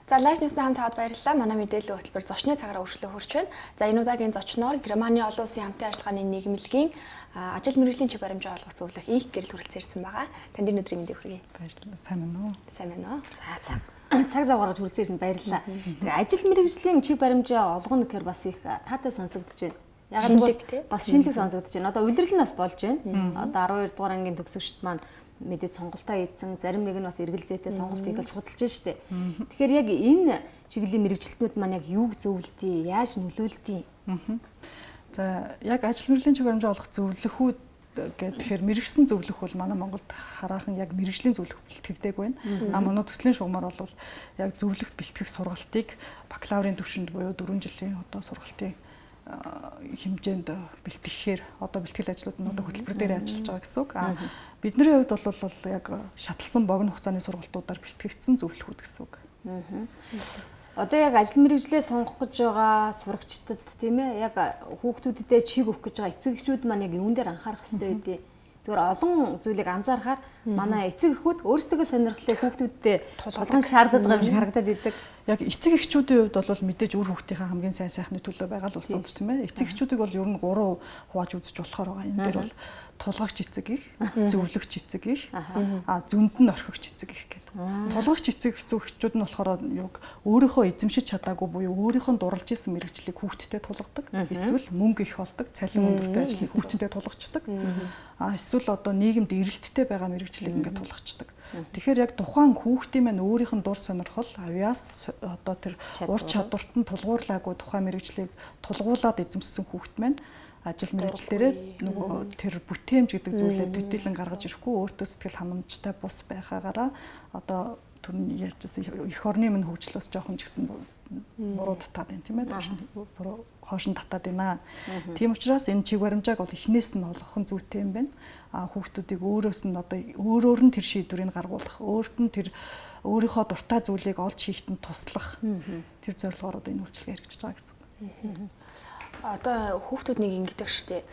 За Live News-тэй хамт байгаад баярлалаа. Манай мэдээллийн хөтөлбөр зочны цагаараа өршлөө хөрч байна. За энэ удаагийн зочноор Германы олон улсын хамтын ажиллагааны нийгэмлэгийн ажил мэргэжлийн чиг баримжаа олгох зөвлөх их гэрэл хүрэлцэн ирсэн байгаа. Танд энэ өдрийн мэндийг хүргэе. Баярлалаа. Сайн байна уу? Сайн байна уу? За цаг зав гаргаж хүрэлцэн ирсэнд баярлалаа. Тэгээ ажил мэргэжлийн чиг баримжаа олгоно гэхээр бас их таатай сонсогдож байна. Яг л бас шинэлэг сонсогдож байна. Одоо улирал нь бас болж байна. Одоо 12 дугаар ангийн төгсөгчд маань мэдээж сонголтоо хийсэн, зарим нэг нь бас эргэлзээтэй сонголт хийгээл судалж штэ. Тэгэхээр яг энэ чиглэлийн мэргэжилтнүүд маань яг юуг зөвлөдөө, яаж нөлөөлдөг? За яг ажил мэргэжлийн чиг баримжаа олох зөвлөхүүд гэхээр мэргэжсэн зөвлөх бол манай Монголд хараахан яг мэргэжлийн зөвлөх бэлтгэдэг байна. А манай төслийн шугамар бол яг зөвлөх бэлтгэх сургалтыг бакалаврын түвшинд буюу 4 жилийн одоо сургалтын хэмжээнд бэлтгэхээр одоо бэлтгэл ажлууд нь одоо хөтөлбөр дээр ажиллаж байгаа гэсэн үг. А бидний хувьд бол яг шатлсан богино хугацааны сургалтуудаар бэлтгэгдсэн зөвлөхүүд гэсэн үг. Одоо яг ажил мэргэжлээ сонгох гэж байгаа сурагчдад тийм ээ яг хүүхдүүдэдээ чиг өгөх гэж байгаа эцэг эхчүүд маань яг юун дээр анхаарах ёстой байдгийг. Зүгээр олон зүйлийг анзаарахаар манай эцэг эхүүд өөрсдөө сонирхолтой хүүхдүүддээ тулган шаарддаг юм шиг харагдаад идэг. Яг эцэг эхчүүдийн хувьд бол мэдээж үр хүүхдийнхээ хамгийн сайн сайхны төлөө байгаа л улсууд тийм ээ. Эцэг эхчүүдийг бол ер нь 3 хувааж үзэж болохоор байгаа. Энэ дээр бол тулгагч эцэг их, зөвлөгч эцэг их, а зөнд нь орхигч эцэг их гэдэг. Тулгагч эцэг эхчүүд нь болохоор юг өөрийнхөө эзэмшиж чадаагүй буюу өөрийнхөө дурлж исэн мэргэжлийг хүүхдтэй тулгадаг. Эсвэл мөнгө их олдог, цалин өндөртэй ажлыг хүүхдтэй тулгацдаг. А эсвэл одоо нийгэмд эрэлттэй байгаа мэргэжлийг ингээд тулгацдаг. Тэгэхээр яг тухайн хүүхдийн маань өөрийнх нь дур сонирхол, авьяас одоо тэр ур чадварт нь тулгуурлаагүй тухайн мэргэжлийг тулгуулад эзэмшсэн хүүхд маань ажил мэргэжлээрээ нөгөө тэр бүтээмж гэдэг зүйлээ төдийлөн гаргаж ирэхгүй өөртөө сэтгэл ханамжтай бус байхаагаараа одоо түрний ярьжсэн эх орны минь хөгжлөөс жоохон ч гэсэн буруу татаад байна тийм ээ. Буруу хоош нь татаад байна. Тийм учраас энэ чиг баримжааг бол эхнээс нь олгох нь зүйтэй юм байна. А хүүхдүүдийг өөрөөс нь одоо өөрөөр нь тэр шийдвэрийг гаргуулах, өөрт нь тэр өөрийнхөө дуртай зүйлийг олж хийхэд нь туслах тэр зорилгоор одоо энэ үйлчилгээ хэрэгжиж байгаа гэсэн үг. Одоо хүүхдүүд нэг ингэдэг штэ.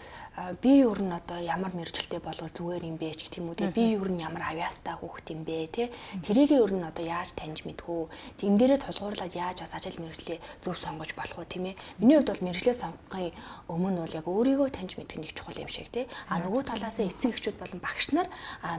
Би ер нь одоо ямар мэргэжилтэй болвол зүгээр юм бэ ч гэх юм уу те. Би ер нь ямар авьяастай хүүхэд юм бэ те. Тэрийг ер нь одоо яаж таньж мэдэх үү? Тэн дээрээ тулгуурлаад яаж бас ажил мэргэжлээ зөв сонгож болох уу тийм ээ. Миний хувьд бол мэргэжлээ сонгохын өмнө бол яг өөрийгөө таньж мэдэх нэг чухал юм шиг те. А нөгөө талаас нь эцэг эхчүүд болон багш нар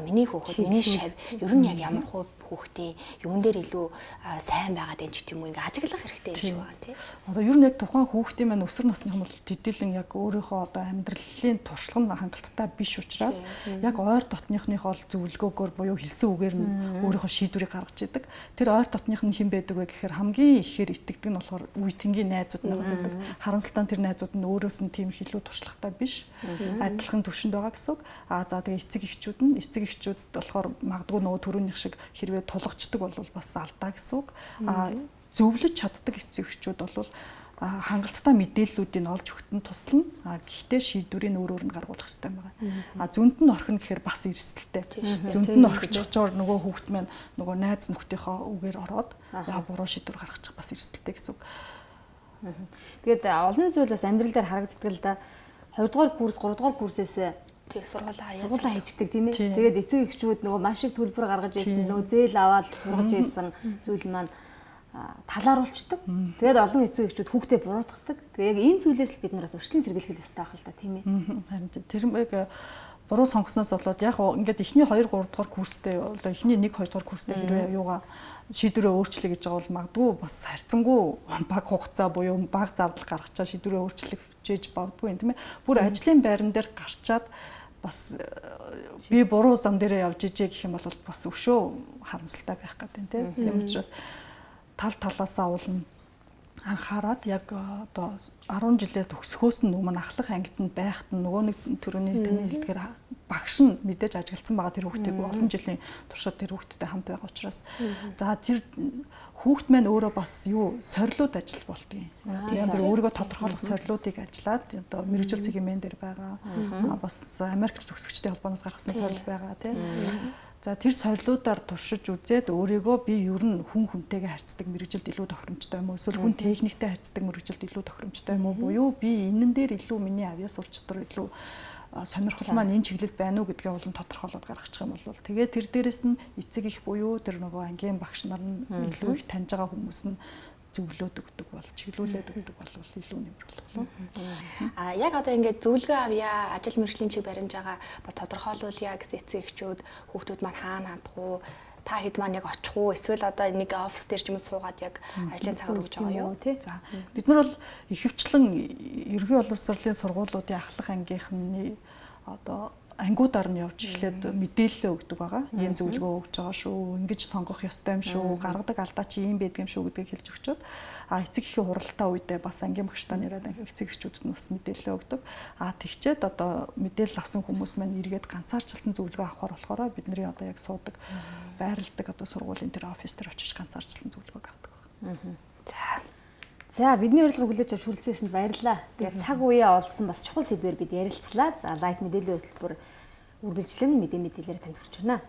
миний хүүхэд, миний шав ер нь яг ямар хүүхдийн юун дээр илүү сайн байгаад энэ ч тийм үү ингээ ажиглах хэрэгтэй юм шиг байна те. Одоо ер нь яг тухайн хүүхдийн маань өсвөр насных нь бол төдийлөн яг өөрийнхөө одоо амьдралын туршлага нь хангалттай биш учраас яг ойр дотныхных бол зөвлөгөөгөөр буюу хэлсэн үгээр нь өөрийнхөө шийдвэрийг гаргаж идэг. Тэр ойр дотных нь хэн байдаг вэ гэхээр хамгийн ихээр итгэдэг нь болохоор үе тэнгийн найзууд нь байдаг. Харамсалтай нь тэр найзууд нь өөрөөс нь тийм их илүү туршлагатай биш. Адилхан түвшинд байгаа гэсэн үг. А за тэгээ эцэг эхчүүд нь эцэг эхчүүд болохоор магадгүй нөгөө төрөөнийх шиг хэрвээ тулгацдаг бол бас алдаа гэсэн үг. А зөвлөж чаддаг эцэг эхчүүд бол хангалттай мэдээллүүдийг олж өгөхөд нь туслана. А гэхдээ шийдвэрийг өөрөөр нь гаргуулах хэрэгтэй байна. А зөнд нь орхино гэхээр бас эрсдэлтэй. Зөнд нь орхичоор нөгөө хүүхд маань нөгөө найз нөхдийнхөө үгээр ороод яа буруу шийдвэр гаргачих бас эрсдэлтэй гэсэн үг. Тэгээд олон зүйл бас амьдрал дээр харагддаг л да. 2 дугаар курс, 3 дугаар курсээс тэг сургуулаа хийждэг тийм ээ. Тэгээд эцэг эхчүүд нөгөө маш их төлбөр гаргаж ирсэн, нөгөө зээл аваад сургаж ирсэн зүйл маань талааруулцдаг. Тэгээд олон эцэг эхчүүд хүүхдээ буруутгадаг. Тэгээд яг энэ зүйлээс л бид нараас урьдчилан сэргийлэх ёстой байх л да тийм ээ. Харин тэр яг буруу сонгосноос болоод яг ингээд эхний 2 3 дугаар курстэй одоо эхний 1 2 дугаар курстэй хэрвээ юугаа шийдвэрээ өөрчлөе гэж байгаа бол магадгүй бас харьцангуй бага хугацаа буюу бага зардал гаргачаа шийдвэрээ өөрчлөх хичээж бавдгүй юм тийм ээ. Бүр ажлын байран дээр гарчаад бас би буруу зам дээрээ явж ижээ гэх юм бол бас өшөө харамсалтай байх гэдэг тийм. Тийм учраас тал талаасаа уулна анхаарад яг одоо 10 жилээс төгсөхөөс нь өмнө ахлах ангид нь байхад нь нөгөө нэг төрөний таны хэлдгээр багш нь мэдээж ажигласан байгаа тэр хүүхдийг олон жилийн туршид тэр хүүхдтэй хамт байгаа учраас за тэр хүүхд маань өөрөө бас юу сорилууд ажил болдгийг. Янз бүр өөрийгөө тодорхойлох сорилуудыг ажиллаад одоо мэргэжил цэгийн мэн дээр байгаа. Бас Америк төгсөгчдийн холбооноос гаргасан сорил байгаа тийм. За тэр сорилуудаар туршиж үзээд өөрийгөө би ер нь хүн хүнтэйгээ харьцдаг мэргэжилд илүү тохиромжтой юм уу? Эсвэл хүн техниктэй харьцдаг мэргэжилд илүү тохиромжтой юм уу? Буюу би энэн дээр илүү миний авьяас ур чадвар илүү сонирхол маань энэ чиглэлд байна уу гэдгээ улам тодорхойлоод гаргачих юм бол тэгээ тэр дээрэс нь эцэг их буюу тэр нөгөө ангийн багш нар нь илүү их таньж байгаа хүмүүс нь зөвлөөд өгдөг бол чиглүүлээд өгдөг бол илүү нэмэр болох. А яг одоо ингээд зөвлөгөө авъя, ажил мэргэжлийн чиг баримжаагаа ба тодорхойлуулъя гэсэн эцэг эхчүүд хүүхдүүд маань хаана хандах уу, та хэд маань яг очих уу, эсвэл одоо нэг офис дээр ч юм уу суугаад яг ажлын цагаар өгж байгаа юу тий? За бид нар бол ихэвчлэн ерөнхий боловсролын сургуулиудын ахлах ангийнхны одоо ангиудаар нь явж эхлээд мэдээлэл өгдөг байгаа. Ийм зөвлөгөө өгж байгаа шүү. Ингэж сонгох ёстой юм шүү. Гаргадаг алдаа чи ийм байдаг юм шүү гэдгийг хэлж өгчөөд а эцэг эхийн хуралдаа үедээ бас ангийн багштай яриад эцэг эхчүүдэд нь бас мэдээлэл өгдөг. А тэгчээд одоо мэдээлэл авсан хүмүүс маань эргээд ганцаарчилсан зөвлөгөө авахар болохоор бидний одоо яг суудаг байрладаг одоо сургуулийн тэр офис дээр очиж ганцаарчилсан зөвлөгөөг авдаг байна. За. За бидний урилгыг хүлээж авч хүрэлцэн ирсэнд баярлалаа. Тэгээ цаг үеэ олсон бас чухал сэдвээр бид ярилцлаа. За лайк мэдээллийн хөтөлбөр үргэлжлэн мэдээлэлээр танд хүрч байна.